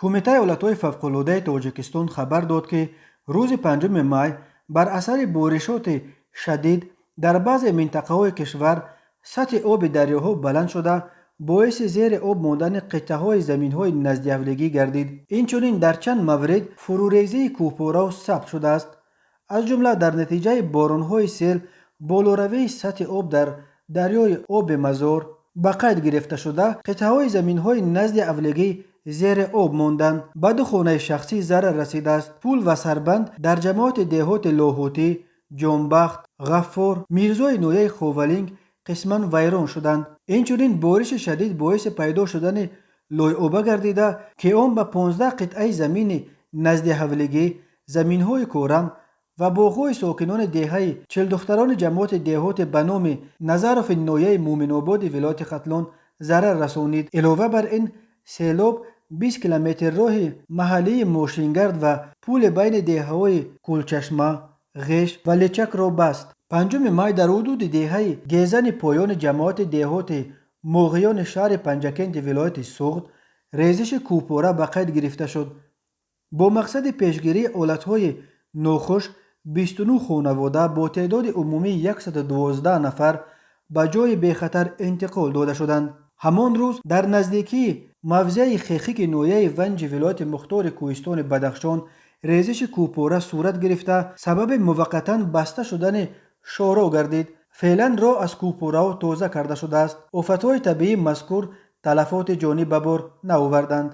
Кумитаи ҳолатҳои фавқулодаи Тоҷикистон хабар дод, ки рӯзи 5 май бар асари боришоти шадид дар баъзе минтақаҳои кишвар сатҳи оби дарёҳо баланд шуда, боиси зери об мондани қитъаҳои заминҳои наздиҳавлигӣ гардид. Инчунин дар чанд маврид фурӯрезии кӯҳпораҳо сабт шудааст. Аз ҷумла дар натиҷаи боронҳои сел болоравии сатҳи об дар дарёи Оби Мазор ба қайд гирифта шуда, қитъаҳои заминҳои назди авлигӣ зери об монданд. Ба ду хонаи шахсӣ зарар расидааст. Пул ва сарбанд дар ҷамоати деҳоти Лоҳутӣ, Ҷонбахт, Ғаффор, Мирзои ноҳияи Ховалинг қисман вайрон шуданд. Инчунин бориши шадид боиси пайдо шудани лойоба гардида, ки он ба 15 қитъаи замини наздиҳавлигӣ, заминҳои корам ва боғҳои сокинони деҳаи Чилдухтарони ҷамоати деҳоти ба номи Назарови ноҳияи Муъминободи вилояти Хатлон зарар расонид. Илова бар ин, селоб 20 километр роҳи маҳаллии мошингард ва пули байни деҳаҳои Кулчашма, Ғеш ва Лечакро баст. 5 май дар ҳудуди деҳаи Гезани поёни ҷамоати деҳоти Моғиёни шаҳри Панҷакенти вилояти Суғд резиши кӯҳпора ба қайд гирифта шуд. Бо мақсади пешгирии ҳолатҳои нохуш 29 хонавода бо теъдоди умумии 112 нафар ба ҷойи бехатар интиқол дода шуданд. Ҳамон рӯз дар наздикии мавзеи Хехики ноҳияи Ванҷи вилояти мухтори кӯҳистони Бадахшон резиши кӯҳпора сурат гирифта, сабаби муваққатан баста шудани шоҳроҳ гардид. Феълан роҳ аз кӯҳпораҳо тоза карда шудааст. Офатҳои табиии мазкур талафоти ҷонӣ ба бор наоварданд.